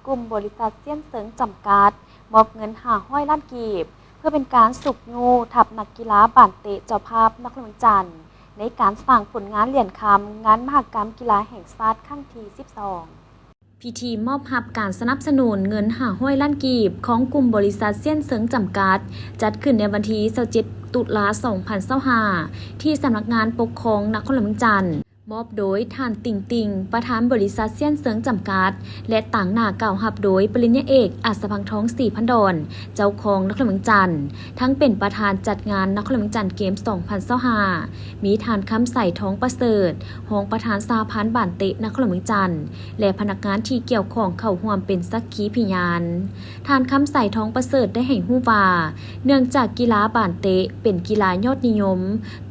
ກຸ່ມບໍລິສັດຊຽນເຊີງຈຳກັດ ມອບເງິນຫ້າຮ້ອຍລ້ານກີບ ເພື່ອເປັນການຊຸກຍູ້ທັບນັກກິລາບານເຕະເຈົ້າພາບນະຄອນຫຼວງວຽງຈັນ ໃນການສ້າງຜົນງານຫຼຽນຄຳ ງານມະຫະກຳກິລາແຫ່ງຊາດຄັ້ງທີສິບສອງ. ພິທີມອບຮັບການສະໜັບສະໜູນເງິນຫ້າຮ້ອຍລ້ານກີບ ຂອງກຸ່ມບໍລິສັດຊຽນເຊີງຈຳກັດ ຈັດຂຶ້ນໃນວັນທີຊາວເຈັດ ຕຸລາ ສອງພັນຊາວຫ້າ ທີ່ສຳນັກງານປົກຄອງນະຄອນຫຼວງວຽງຈັນ. ມອບໂດຍທ່ານ ຕິງຕິງ ປະທານບໍລິສັດຊຽນເຊີງຈຳກັດ ແລະ ຕາງໜ້າກ່າວຮັບໂດຍປະລິນຍາເອກ ອັດສະພັງທອງ ສີພັນດອນ ເຈົ້າຄອງນະຄອນຫຼວງວຽງຈັນ, ທັງເປັນປະທານຈັດງານນະຄອນຫຼວງວຽງຈັນເກມສອງພັນຊາວຫ້າ, ມີທ່ານ ຄຳໃສ ທອງປະເສີດ ຮອງປະທານສະຫະພັນບານເຕະນະຄອນຫຼວງວຽງຈັນ ແລະ ພະນັກງານທີ່ກ່ຽວຂ້ອງເຂົ້າຮ່ວມເປັນສັກຂີພິຍານ. ທ່ານ ຄຳໃສ ທອງປະເສີດ ໄດ້ໃຫ້ຮູ້ວ່າ ເນື່ອງຈາກກິລາບານເຕະເປັນກິລາຍອດນິຍົມ,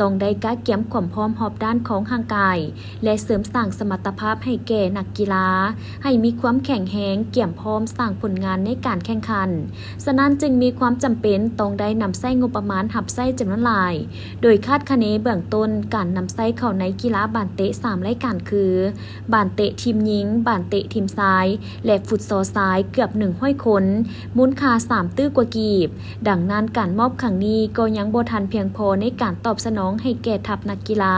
ຕ້ອງໄດ້ກະກຽມຄວາມພ້ອມຮອບດ້ານຂອງຮ່າງກາຍ ແລະ ເສີມສ້າງສະມັດຕະພາບໃຫ້ແກ່ນັກກິລາ ໃຫ້ມີຄວາມແຂງແຮງ, ກຽມພ້ອມສ້າງຜົນງານໃນການແຂ່ງຂັນ. ສະນັ້ນຈຶ່ງມີຄວາມຈຳເປັນຕ້ອງໄດ້ນຳໃຊ້ງົບປະມານຮັບໃຊ້ຈຳນວນຫຼາຍ, ໂດຍຄາດຄະເນເບື້ອງຕົ້ນການນຳໃຊ້ເຂົ້າໃນກິລາບານເຕະສາມລາຍການຄື ບານເຕະທີມຍິງ, ບານເຕະທີມຊາຍ ແລະ ຟຸດຊໍຊາຍເກືອບໜຶ່ງຮ້ອຍຄົນ, ມູນຄ່າສາມຕື້ກວ່າກີບ. ດັ່ງນັ້ນ, ການມອບຄັ້ງນີ້ກໍຍັງບໍ່ທັນພຽງພໍໃນການຕອບສະໜອງໃຫ້ແກ່ທັບນັກກິລາ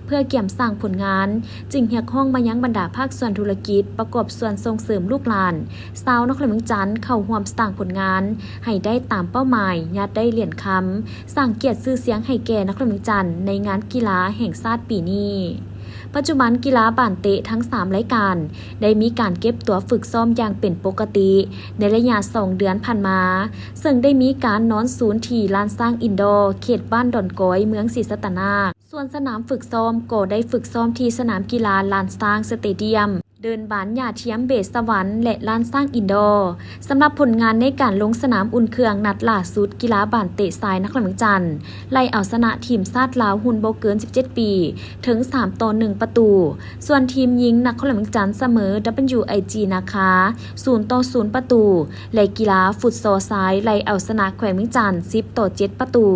ເພື່ອກຽມສ້າງຜົນງານ, ຈຶ່ງຮຽກຮ້ອງມາຍັງບັນດາພາກສ່ວນທຸລະກິດ ປະກອບສ່ວນສົ່ງເສີມລູກຫຼານຊາວນະຄອນຫຼວງວຽງຈັນເຂົ້າຮ່ວມສ້າງຜົນງານໃຫ້ໄດ້ຕາມເປົ້າໝາຍ, ຍາດໄດ້ຫຼຽນຄຳ, ສ້າງກຽດຊື່ສຽງໃຫ້ແກ່ນະຄອນຫຼວງວຽງຈັນໃນງານກິລາແຫ່ງຊາດປີນີ້. ປັດຈຸບັນກິລາບານເຕະທັງສາມລາຍການ ໄດ້ມີການເກັບຕົວຝຶກຊ້ອມຢ່າງເປັນປົກກະຕິໃນໄລຍະສອງເດືອນຜ່ານມາ, ເຊິ່ງໄດ້ມີການນອນສູນທີ່ລານຊ້າງອິນດໍ ເຂດບ້ານດອນກອຍ ເມືອງສີສັດຕະນາກ. ສ່ວນສະໜາມຝຶກຊ້ອມກໍໄດ້ຝຶກຊ້ອມທີ່ສະໜາມກິລາລານຊ້າງສະເຕດຽມ, ເດີ່ນບານຫຍ້າທຽມເບດສະຫວັນ ແລະ ລານຊ້າງອິນດໍ. ສຳລັບຜົນງານໃນການລົງສະໜາມອຸ່ນເຄື່ອງນັດລ່າສຸດ ກິລາບານເຕະຊາຍນະຄອນຫຼວງວຽງຈັນ ໄລ່ເອົາຊະນະທີມຊາດລາວຮຸ່ນບໍ່ເກີນສິບເຈັດປີ ເຖິງສາມຕໍ່ໜຶ່ງປະຕູ, ສ່ວນທີມຍິງນະຄອນຫຼວງວຽງຈັນສະເໝີ WIG ນາຄາ ສູນຕໍ່ສູນປະຕູ ແລະ ກິລາຟຸດຊໍຊາຍໄລ່ເອົາຊະນະແຂວງວຽງຈັນ ສິບຕໍ່ເຈັດປະຕູ.